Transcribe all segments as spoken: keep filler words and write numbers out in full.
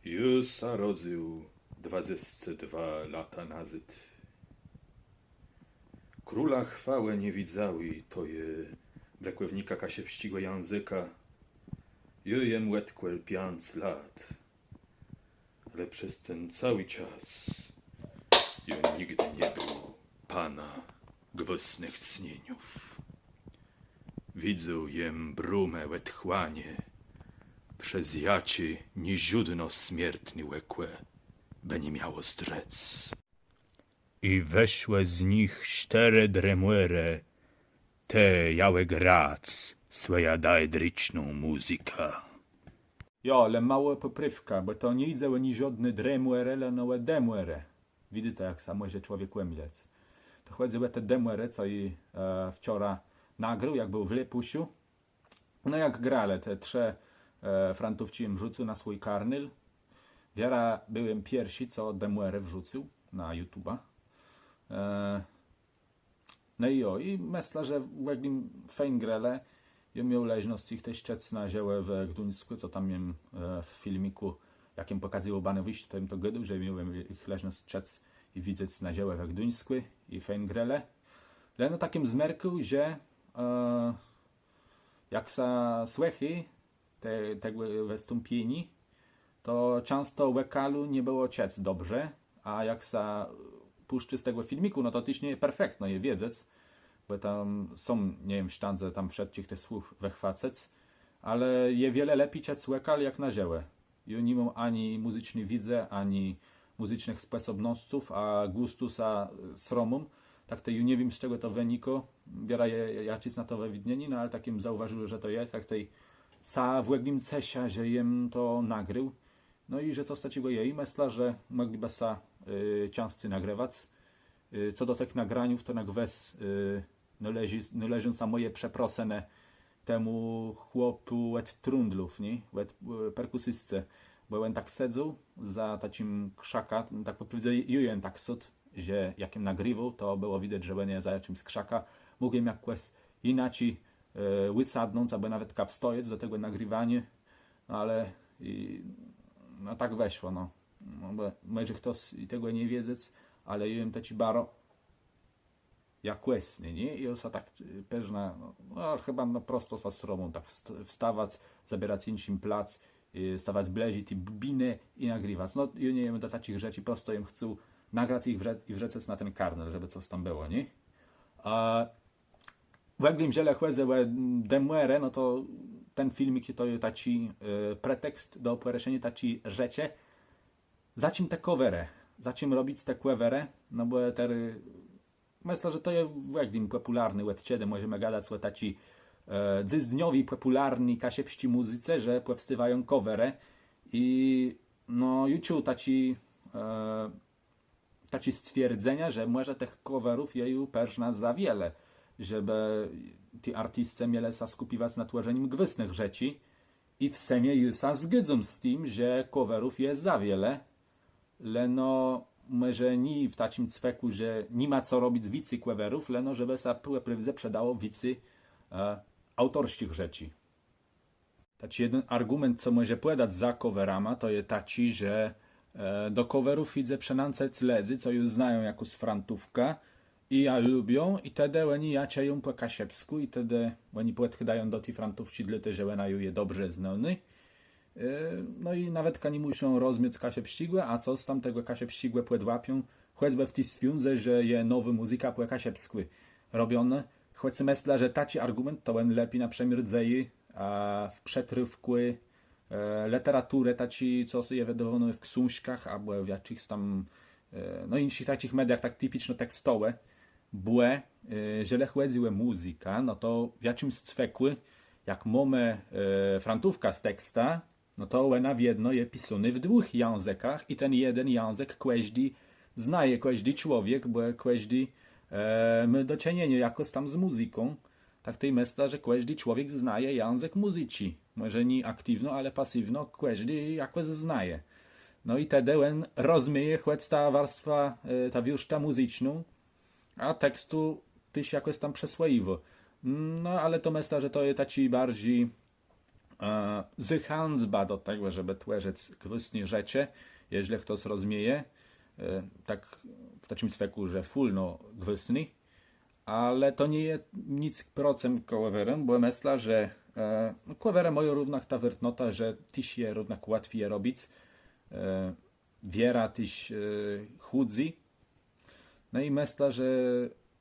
Jô sã rodzył dwadzesce dwa lata nazôd. Króla Chwałë Niewidzałi, to je brëkòwnika kaszëbsczégò jãzëka, jô jem òdkòl piãc lat. Ale przez ten całi czas jô nigdë nie béł panã gwôsnëch snieniów. Widzôł jem brómë òtchłanie, przez jaczé niżódno smiertné òkò bë ni miało zdrzec. I wëszłë z nich sztërë drëmòrë, te jãłë grac swòjã daedriczną mùzykã. Jo, le môłô pòprôwka, bò to nie jidze ò niżódné drëmòrë, leno ò demòrë. Widzyta, jak sã mòże człowiek òmilëc. To chòdzy ò te demòrë, co jô wczora nagrôł, jak béł w Lëpùszu. No jak grelë te trzë frantówczi, jem wrzucył na swój karnôl. Wierã béł jem pierszi, co demòrë wrzucył na YouTube'a. No i jo, i mëszlã, że w ògle fejn grelë. Jô miôł leżnosc jich téż czëc na żëwò we Gduńskù, co tam jem w filmikù, jak jem pòkazywôł banowiszcze, to jem to gôdôł, że miôł jem jich leżnosc czëc i widzec na żëwò we Gduńskù i fejn grelë. Leno tak jem zmerkôł, że jak sã słëchô te, tegò wëstąpieniô, to czãsto wòkalu nie bëło czëc dobrze, a jak sã pùszczô z tegò filmikù, no to téż nie je perfektno je wiedzec, bò tam są, nie jem w sztãdze tam wszëtczich tëch słów wëchwacëc, ale je wiele lepi czëc wòkal jak na żëwò. Jô ni móm ani mùzyczny wiédzë, ani mùzycznëch spòsobnosców, a gùstu sã sromóm. Tak tej jô nie wiém, z czegò to wënikô. Wierã je jaczés na to wëwidnienié, no ale tak jem zaùwôżił, że to je, tak tej sã w ògle ceszã, że jem to nagrôł. No i że cos taczégò je, i mëszlã, że mòglëbë sã czãscy nagrëwac. Co do tëch nagraniów, to na gwës nôleżą sã mòje przeprosënë temù chłopù òd trundlów, nié? Òd perkusjiscë. Bò òn tak sedzôł za taczim krzakã, tak pò prôwdze jô jem tak sôdł, że jak jem nagriwôł, to bëło widac, że òn je za jaczims krzakã. Mógł jem jakòs jinaczi ùsadnąc abò nawetka wstojec do tegò nagriwaniô, no ale no tak wëszło, no. Mòże chtos i tegò nie wiedzec, ale jô jem taczi baro jakòsny, nié? I jô sã tak përznã, no chëba no prosto sã sromóm tak wstawac, zabierac jinszim plac, stawac blëżi ti binë i nagriwac. No jô nie jem do taczich rzeczi, prosto jem chcôł nagrac i wrzëcëc na ten karnôl, żebë cos tam bëło, nié? A w ògle, jeżlë chòdzy ò demòrë, no to ten filmik to je taczi pretekst do pòrëszeniô taczi rzeczë. Za czim te coverë? Za czim robic te coverë? No bò terô mëszlã, że to je w ògle pòpùlarné òd czedë, mòżemë gadac ò taczi dzysdniowi pòpùlarny kaszëbsczi mùzyce, że pòwstôwają coverë. I no jô czuł taczi taczi stwierdzenia, że mòże tëch coverów je ju përznã za wiele, żebë ti artiscë mielë sã skùpiwac na twòrzenim gwôsnëch rzeczi. I w sëmie jô sã zgôdzóm z tim, że coverów je za wiele. Leno mòże nié w taczim cwekù, że ni ma co robic wicy coverów, leno żebë sã pò prôwdze przëdało wicy aùtorsczich rzeczi. Taczi jeden argùment, co mòże pòdac za coverama, to je taczi, że do coverów jidze przënãcëc lëdzy, co ju znają jakąs frantówkã i jã lubią, i tedë òni jã czëją pò kaszëbskù, i tedë òni pòdchôdają do ti frantówczi dlôte, że òna ju je dobrze znónô. No i nawetka nie mùszą rozmiec kaszëbsczégò, a cos tam tegò kaszëbsczégò pòdłapią, chòcbë w ti swiądze, że je nowô mùzyka pò kaszëbskù robionô. Chòc mëszlã, że taczi argùment to òn lepi na przëmiôr dzejô w przëtrôfkù lëteraturë taczi, co je wëdôwóné w ksążkach abò w jaczichs tam no jinszich taczich mediach, tak tipiczno tekstowé. Bò jeżlë chòdzy ò mùzykã, no to w jaczims cwekù, jak mómë frantówkã z tekstã, no to òna wiedno je pisónô w dwùch jãzëkach i ten jeden jãzëk kòżdi znaje, kòżdi człowiek, bò kòżdi mô do czënieniô jakòs tam z mùzyką. Tak tej mëszlã, że kòżdi człowiek znaje jãzëk mùzyczi. Mòże nié aktiwno, ale pasiwno kòżdi jakòs znaje. No i tedë òn rozmieje chòc tã warstwã, tã wiérztã mùzyczną, a tekstu téż jakòs tam przëswòjiwô. No ale to mëszlã, że to je taczi barżi e, zachãcba do tegò, żebë twòrzëc gwôsné rzeczë, jeżlë chtos rozmieje, e, tak w taczim cwekù, że fùl, no, gwôsné. Ale to nie je nick procëm coveróm, bò mëszlã, że, e, no, coverë mają równak tã wôrtnotã, że téż je równak łatwi je robic, e, wierã téż, e, chùdzy. No i mëszlã, że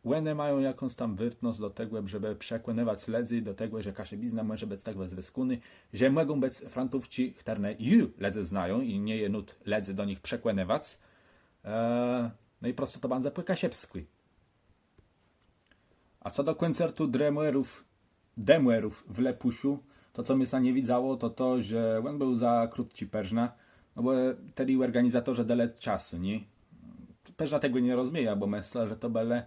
òne mają jakąs tam wôrtnosc do tegò, żebë przekònëwac lëdzy do tegò, że kaszëbizna mòże bëc tak wëzwëskónô, że mògą bëc frantówczi, chtërne ju lëdze znają i nie je nót lëdzy do nich przekònëwac. E, no i prosto to bãdze pò kaszëbskù. A co do kòncertu Drëmòrów, Dëmòrów w Lëpùszu, to co mie sã nie widzało, to to, że òn béł za krótczi përznã, no bò tedë òrganizatorze delë czasu, nié? Përznã tegò nie rozmiejã, bò mëszlã, że to bëlë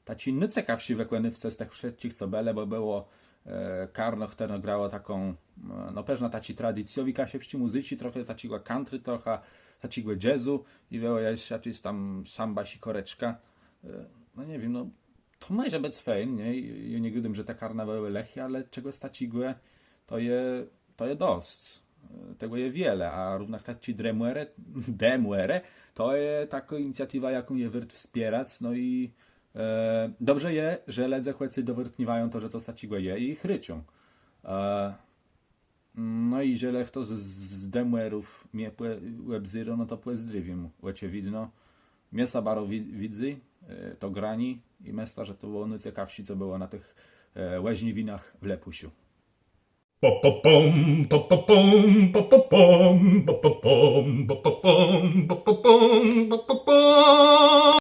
taczi nôcekawszi wëkònôwcë z tëch wszëtczich, co bëlë, bò bëło, e, karno, chtërno grało taką, e, no, përznã taczi tradicjowi kaszëbsczi mùzyczi, trochã taczégò country, trochã taczégò jazzu i bëło jesz jaczés tam samba, sikòreczka. E, no nie wiém, no, to mòże bëc fejn, nié? Jô nie gôdóm, że te karna bëłë lëché, ale czegòs taczégò to je, to je dosc. E, tegò je wiele, a równak taczé Drëmòrë, Dëmòrë, to je takô inicjatiwa, jaką je wôrt wspierac, no i, e, dobrze je, że lëdze chòcô dowôrtniwają to, że cos taczégò je i jich rôczą. E, No i jeżlë chto z, z Dëmòrów mie pò-, òbzérô, no to pòzdrôwióm, òczëwidno. Mie sã baro wi-, widzy, e, to granié i mëszlã, że to bëło nôcekawszé, co bëło na tëch, e, òżniwinach w Lëpùszu.